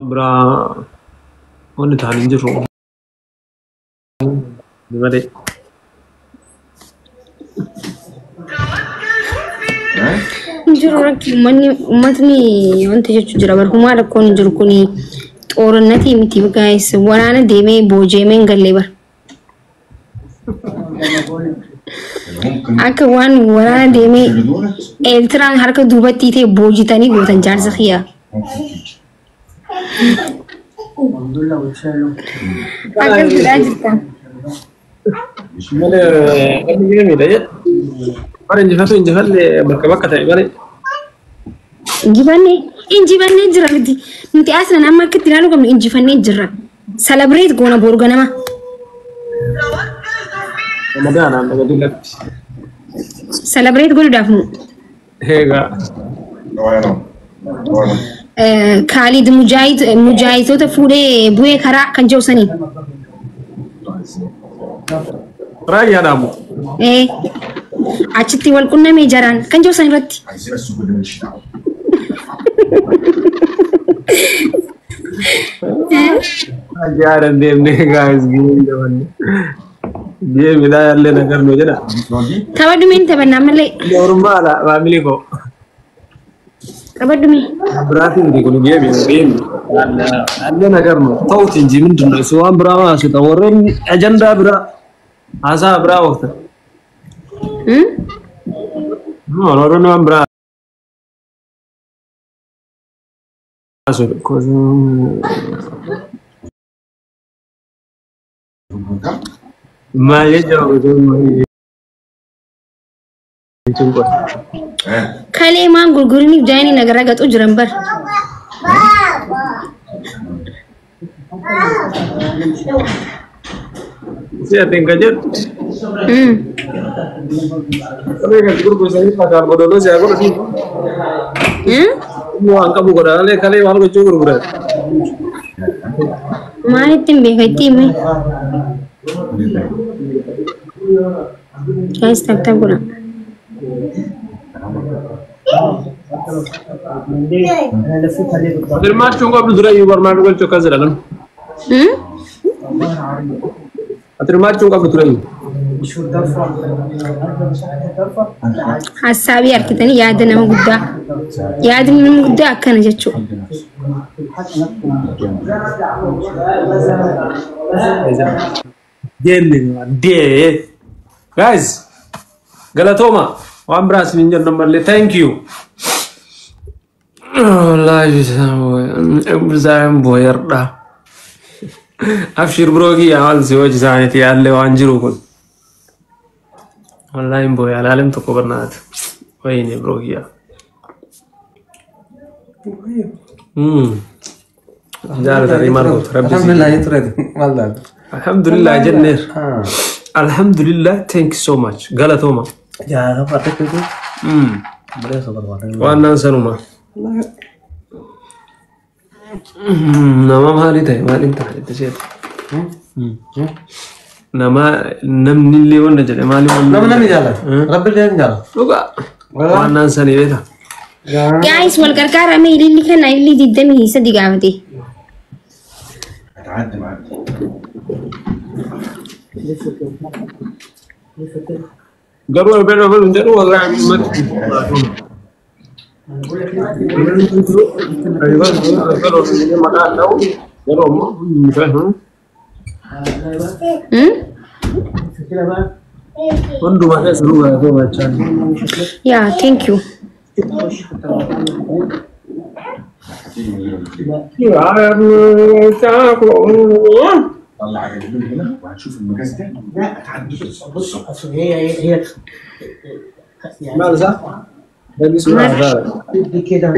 Biraa wanni ta'an hin jiru. Malee. Hin jiru rakki uummanni uummatni wanta jechuu jira barhumaa rakkoon hin jiru kuni xoorannatii miti guys waraana deemee booji'amee hin galle bar. Akka waan waraana deemee Eertiraan harka duubatti ta'e boojitanii gootan jaarsa kiyya. Akkas godhaa jirtan. Malee wanni geemiidha jedha. Bara injifatu injifanne bakka bakka ta'e malee. Injifannee injifannee jira miti. Nuti aslan amma akka itti ilaaluu qabnu injifannee jirra. Celebrate goona boru ganama. Ramadaanaan gadi lafti. Celebrate godhuudhaaf nu. Egaa. Kaalid Mujaahid mujaahidota fuudhee bu'ee karaa kan jiru sanii. Raayyaa dhaamu. Eh, achitti wal qunnamee jaraan kan jiru san irratti. Raayyaa dandeemnee guys geemii dabanne. Geemii yaallee nagarnu jedha. Taphadhu mee taphannaa malee. Ormaadha maamili koo. Taphadhu mee. Biraatiin miti kun geemii geemii. Yaallee nagarnu ta'uti inji ምንድን ነው እሱ waan biraa maasita warreen ajandaa biraa haasaa biraa oofta. Warreen waan biraa haasa'u. Maal jechuudha jechuun qofa. Kalee maan gurguriniif jaayinii nagarra gaxuu jiran bar. Si atiin kan jedhu. Kalee kan gurgursanii fakaan godoloo si'a godhu. Inni waan qabu godha malee kalee maal gochuu gurguran. Maalitti hin beeka itti himi. Guys tap tap godha. Hirmaachuun qabdu dura iyyuu barmaadhu gochuu akkas jedha namni. Ati hirmaachuun qabdu dura iyyuu. Hassaabii harkitanii yaada nama guddaa. Yaadni nama guddaa akkana jechuudha. Deemne dee. Guys galatooma waan biraas hin jennu malee thank you. Wallaahi bishaan booyardha. Abshir biroo kiyya maal si hojii isaaniiti yaallee waan jiru kun. Wallaahi booya alaalim tokko barnaata. Wayne biroo kiyya. Jaalatanii maal gootu rabbi si. Alhamdulillah ture maal taate? Alhamdulillah jenneer. Alhamdulillah thank you so much. Galatooma. Jaa farda kutu. Boleh sabar warna. Waan naan sanuma. Nama maalii ta'e maaliin ta'a jette seeta. Nama namni illee wanta jedhe maaliin wanna. Nama namni jaalata. Rabbi illee ni jaalata. Dhugaa. Waan naan sanii beekta. Guys wal gargaara mee ililli kana ililli 23 gaafate. Garuu ebelu ebelu hin jedhu wallaahi ummatti. Hundumaa keessa nu gaafate jechaa. Yeah, thank you. طلع الجنين هنا وهتشوف المجاز ده هتعدي بص اصل هي هي يعني Maal isaa? دي كده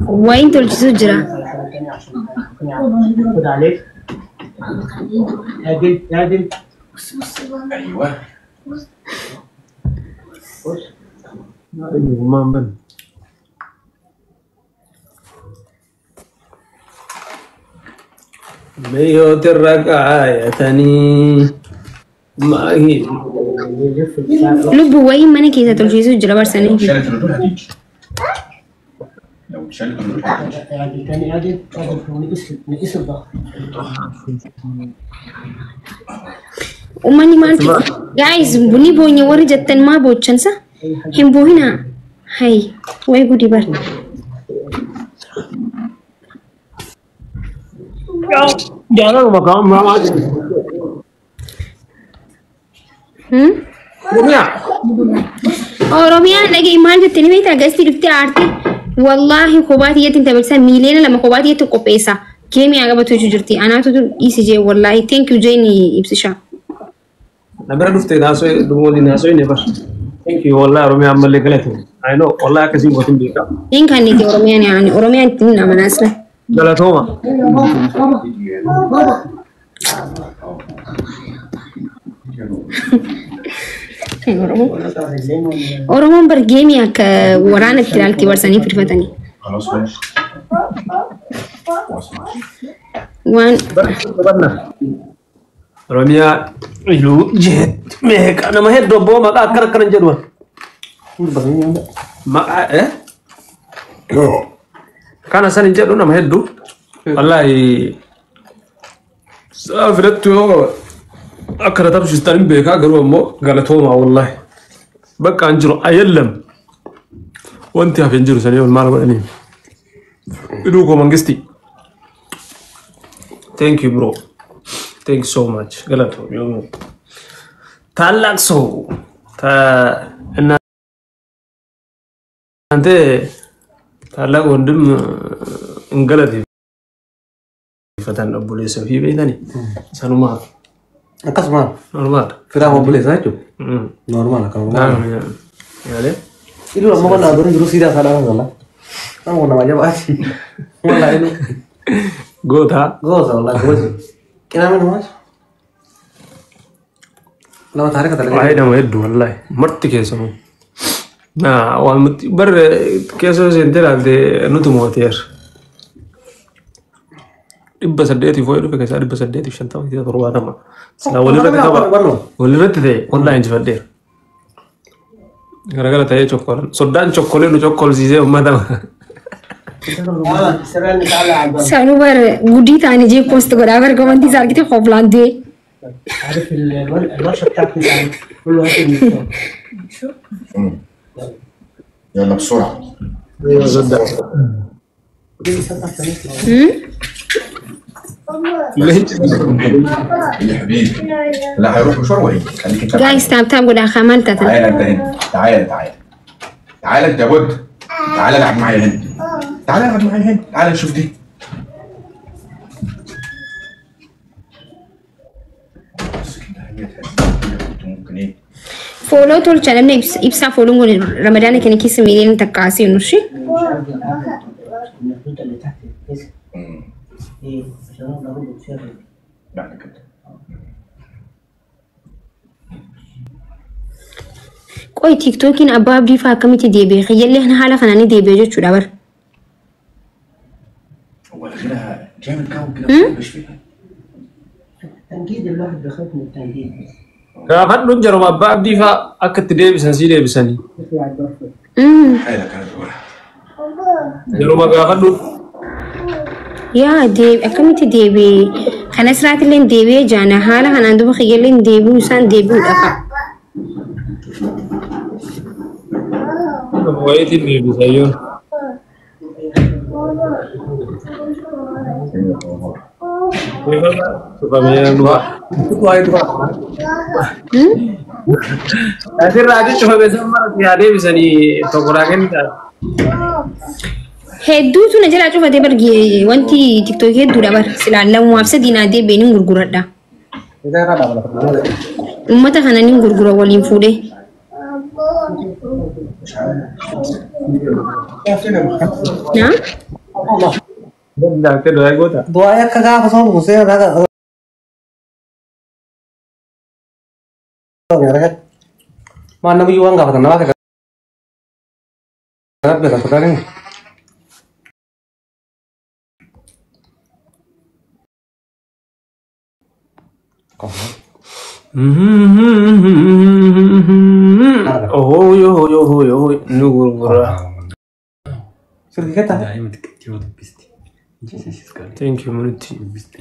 Wayin tolchisuu jira. على حاجه ثانيه عشان خد عليك عادل عادل. ايوه Maan ban. Biyyoota kaayatanii maahii. Lubbu wayin mana keessa tolchisuu jira barsanii. شالت الردود هتيجي لو شال كل حاجه. اعدل تاني، اعدل اعدل، ونقيس نقيس الضغط. Uummanni maal guys ni boonye warri jettan maa boochansa hin boohinaa hay way gudi bar. Jaalaluma kaan mamaa Oromiyaa. Oromiyaan dhagee maal jettanii beektaa gastii dhuftee aartii wallaahi kophaa xiyyeetti hin taphachisa miiliyoona 2 kophaa xiyyeetti qopheessa keemiyaa qabatu jechuu jirti anaatu dhiisi jee wallaahi thank you jeeni ibsisha. Na bira dhuftee naasoo waliin naasoo inni bar. Thank you wallahi Oromiyaa ammallee galate. I know wallahi akkasiin gootin beeka. Hin kan niti Oromiyaan yaani Oromiyaan ittiin amanaasna. Galatooma. Oromoon bar geemii akka waraana itti ilaalti barsanii firfatanii. خلاص ماشي خلاص ماشي. Waan Oromiyaa iluu jeet meeqa nama hedduu abboo maqaa akkana akkana jedhu. Maqaa kana san hin jedhu nama hedduu. Wallaahi sa'a filattu yoo akkana taphisistan hin beekaa garuu ammoo galatooma wallaahi. Bakka hin jiru ayyalam wanti hafe hin jiru sanii ol maal godhanii. Iluu koo mangisti. Thank you bro. Thank you so much. Galatoom. ታላቅ ሰው እናንተ ታላቅ ወንድም እንገለት ፈተን obboleessa fi beektani sanumaaf. Akkasuma Normaal. firaa obboleessa jechuudha. Normaal akka normaal. Yaalee. Iluu ammoo kan naannoo jiru siidaa isaa dhaban wallaa. Nama kun nama jabaati. Wallaa iluu. Goota. Gosa wallaa gosa. Qinaame namaas. Nama taarika dalagaa. Waa'ee nama hedduu wallaahi marti keessanuu. Naa waan nuti bar keessoo seentee ilaalte nuti mooteer. 800 fooyyee dhufe keessaa 850 70. Silaa walirratti qaba. Walirratti ta'e wallaahi injifadheera. Garagara ta'ee chokkolan. Soddaan chokkolee nu chokkolsiisee uummata. السريع نتعلق على الباب. Sanuu bar gudii ta'anii jee post godhaa bar komantii isaa argite hoflaan du'e. عارف الورشه بتاعتي يعني كل واحد من يلا بسرعه. يا حبيبي لا هيروح مشوار وهيجي خليك انت. Guys tap tap godhaa kaa maal taatan. تعالى انت هنا، تعالى تعالى تعالى انت يا بود، تعالى العب معايا هنا، تعالى العب معايا هنا، تعالى نشوف دي. بس كده هي كنت ممكن ايه. Follow tolcha namni ibsaa fooloon kun ramadaana kana keessa miiliyoona takka asii nushi. مش عارف النقطه اللي تحت الكيس ايه عشان اقدر اربط فيها. بعد كده Qoy tiiktookiin abbaa abdii fa'aa akkamitti deebi'e kiyyallee haala kanaan ni deebi'e jechuudha bar. هو غيرها جامد قوي كده مش فيها. تنجيد الواحد بيخاف من التنجيد بس. Gaafadhuun jaruma abbaa abdii fa'aa akka itti deebisan sii deebisanii. تطلع الضغط. حالك انا بقولها. Jaruma gaafadhuun. Yaa deebi akkamitti deebi'e kana siraatillee deebi'ee jaana haala kanaan duuba kiyyallee deebi'uu isaan deebi'uudha fa'a. Wayiitiin deebisayyoon. Asirraa cufame san mara yaa deebisanii tokko naa kennitaa. Hedduutu na jalaa cufatee bar wanti tiktookii hedduudha bar silaa lamumaaf sadii naa deebi'ee nin gurguradha. Uummata kana nin gurgura waliin fuudhee. Naa? Danda'attee du'aa goota. Du'aa akka gaafa sooma seera gaafa. Maan nama iyyuu waan gaafatan nama akka beekan sodaatan. Ohoo yoo yoo yoo nu gurgura. Sirrii Daa'ima xiqqeetti yoo dubbisti. Ijji qaali. Thank you Munutti. Dubbisti.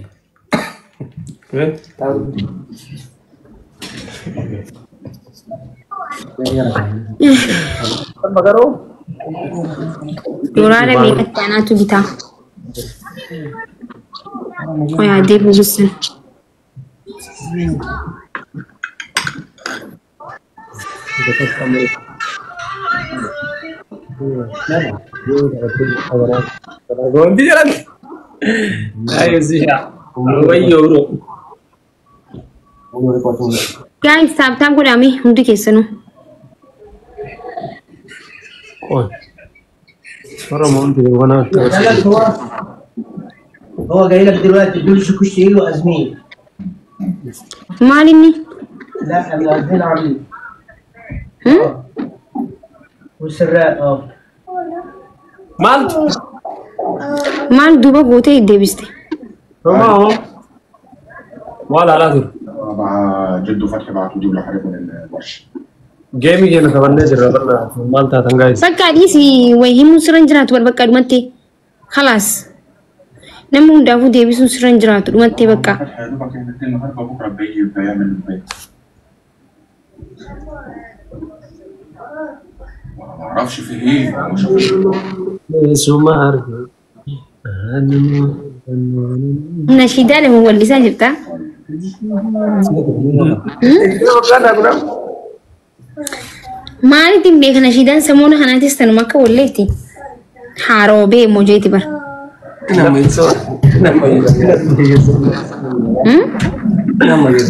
Doolaara meeqatti anaatu bitaa? Qoyaa deebiin sun. Wanti jedhan. Ayyusi yaa. Wayyoo bro. Guys, tap tap godhame hundi keessanuu. Qoy. Oromoo hundi kana قال هو هو جاي لك دلوقتي دول شكوشتيل وازميل. Maal inni? لا الازميل عميل والسراق اه. Maaltu? Maal duuba gootee deebiste? Homaa maal alaa ture? مع جده فتحي بعتوا لي حاجات من الورشه. Geemii keenya qabannee jirra bal'aa maal taatan gaayis? Bakka dhiisi wayi himuun sirra hin jiraatu bar bakka dhumattee. Khalaas. Namni hundaafuu deebisuun sirra hin jiraatu dhumattee bakka. فتحي يا دوبك احنا الاثنين النهارده بكره بيجي بيعمل البيت. وانا ما اعرفش في ايه ما شافش. Keessuma argu. Nashiidaa lama wallisaa jirta. Maalitti hin beeka nashiidaan samoona kanaatis tanuma akka walleetti. Haaroo bee mojeeti bara.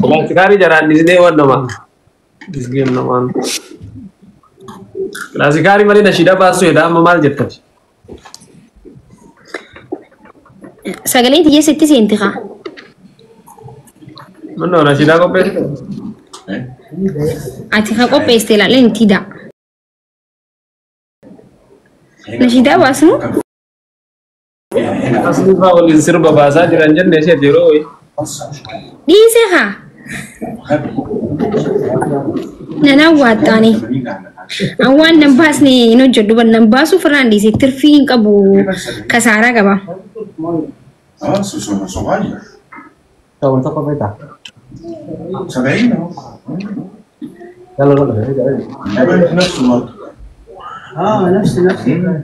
Kilaasikaarii jaraan dhisnee waan nama. Disgeen namaan. Kilaasikaarii malee nashiidaa baasuu jedha amma maal jettati? Sagalee xiyyeessitti seenti kaa. Mannoo nashiidaa qopheessite? Ati ka qopheessite ilaalee hin tiida. Nashiidaa baasnu? Asli fa'aa waliin sirba baasaa jiran jenne ishee yeroo wayii. Dhiise kaa. Nan hawwattaani. An waan nan baasne hin hojjedhu bar nan baasuuf irraan dhiise tirfii hin qabu kasaaraa qaba. اه صغير. 70 اهو. يلا نفسه برضه. اه نفس نفس 70.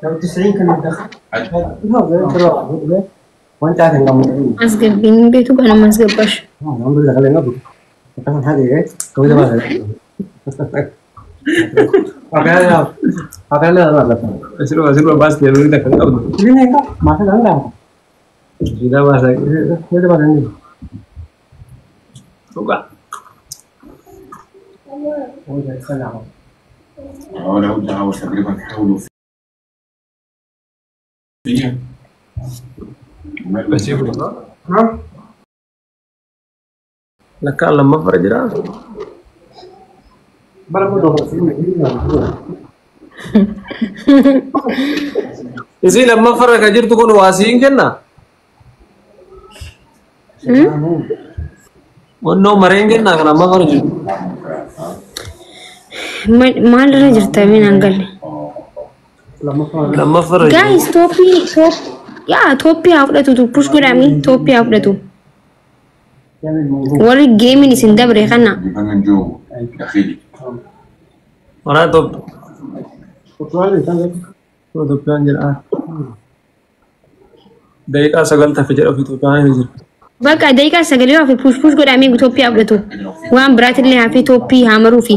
لو 90 كان الدخل. Asgabbiin beektu kana nama asgabbash. Sirba sirba baastee yeroo inni akka qabdu. Nashiidaa baasaa. Dhugaa. هو ده الخلع. اه لو انت عاوز تجربه تحاولوا فيها. Lakkaan lammaffara jira. Isii lammaffara kan jirtu kun waasiin kenna. Onnoo mareen kenna kan lammaffara jirtu. Maalirra jirta miin hangalle? Lammaffara jirtu. Guys, tooppii toop yaa tooppii haa fudhatu push godhami tooppii haa fudhatu. يعمل موضوع. Warri geemiin isin dabre kana. بيبان من جوه داخلي. Maraa Itoophiyaa. Itoophiyaan jira. Daqiiqaa 9 tafe jedha ofii Itoophiyaan hin jiru. Bakka daqiiqaa 9 hafe push push godhamee Itoophiyaa fudhatu. Waan biraatillee hafe tooppii haa maruufi.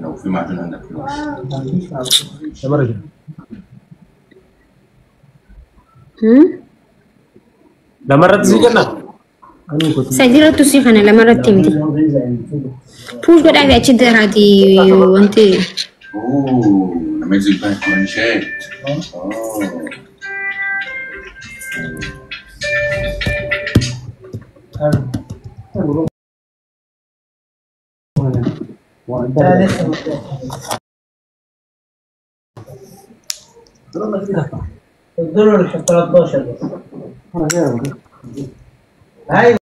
لو في معجون عندك في الورشه. Lamarra jira. Lamarratti sii kenna? Sadiirrattu si kana lamarratti miti. Push godhaafi achi daraati wanti. اوه نماذج بقى الكورنيشات. اه لا لسه ما الدور ال 13 بس. ايوه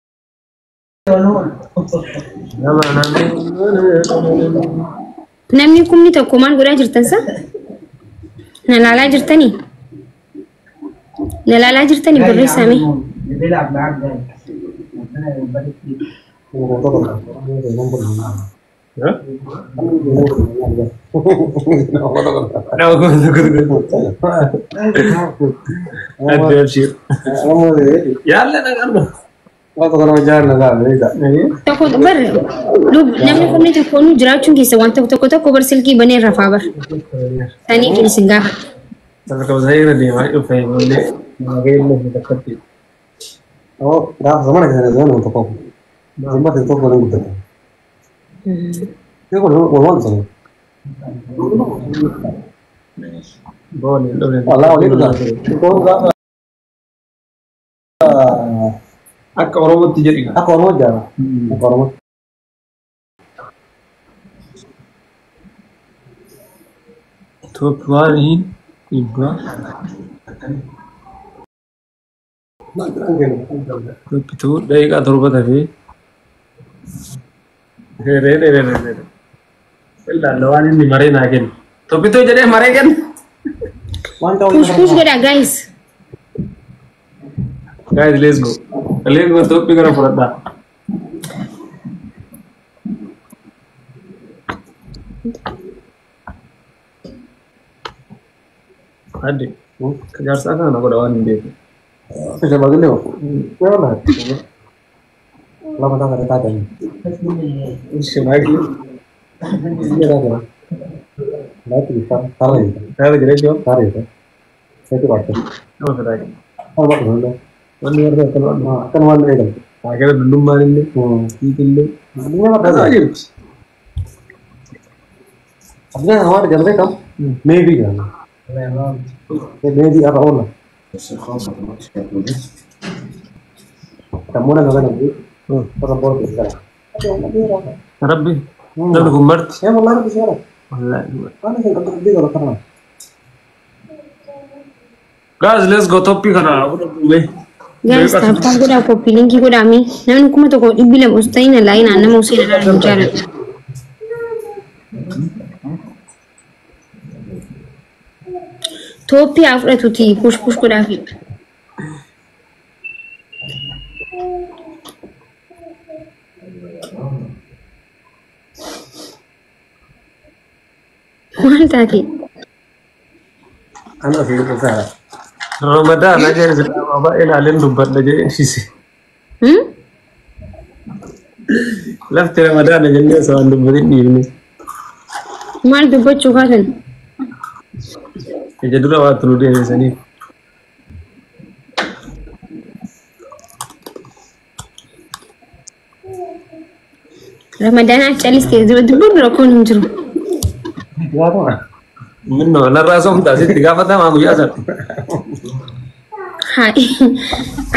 نور. Namni kumni tokko maal godhaa jirtan sa? Na laalaa jirtanii? Na laalaa jirtanii barreessame. اللي بيلعب معاك ده ربنا يبارك فيك. Adde abshir. Yaalle na garba. Tokko bar namni kumni tokko nu jiraachuun keessa waan tokko tokko tokko bar silkii banee rafaa bar. Sanii kan isin gaafadha. Sadarkaa irra deemaa dhufe malee nageenya fi takkatti. Gaafa zamana keessa zamana tokko. Zamana tokko ni guddata. Walumaa dhufan. Booni dhufne. Walaa walii dhugaa. Gaafa Akka Oromootti jedhi. Akka Oromoo jaala. Akka Oromoo. Itoophiyaan dhibbaa. Itoophiyaan daqiiqaa 7 tafee. Reeree reeree reeree. Ilaalla waan inni maree naa kennu. Itoophiyaan jedhee maree kennu. Push push godhaa guys. Guys, let's go. Let's go Itoophiyaa gara fudhadhaa. Adde, jaarsaa kana godha waan hin beeku. Shabaagillee hoo? Lama taata taata. Shabaagillee. Taata Taata jira jechuun. taata. Seetu baata. Nama fedhaa. Nama baata. Wanni warra akkana waan. Akkana waan eegalu. Haagara dullummaan illee. Hiitillee. Addunyaa Tataa jirti. Addunyaa waan jalqabee kam? Meebii jedhama. Meebii har'a oola. Kammoona nama namni. Warra boora keessa jira. Rabbi. Namni kun marti. Ee walaa rabbi seera. Wallaahi. Waan isin qabdu qabdii kana. Guys, let's go toppii kana fudhadhu. Guys, tap tap godhaa copy link godhaa mee namni 1200 osoo ta'in laayinaan nama Hussein irraa hin jaalladhu. Tooppii haa fudhatuuti push push godhaafi. Maal taate? Ana asii dhugaa. Ramadaan ajaa'ibsa islaamaa baay'ee ilaaleen dubbadha jedhee shise. Lafti Ramadaana jennee osoo waan dubbatin dhiifne. Maal dubbachuu kaasan? Ija dura waatti nu deebisanii. Ramadaanaa callistee dura dubbannu rakkoon hin jiru. Gaafuma. Minnoo narraa soomtaa sitti gaafatamaa guyyaa sana. Haa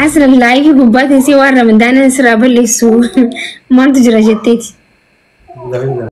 asirra live gubbaa teessee waan Ramadaana sirraa balleessu maaltu jira jetteeti. Lafa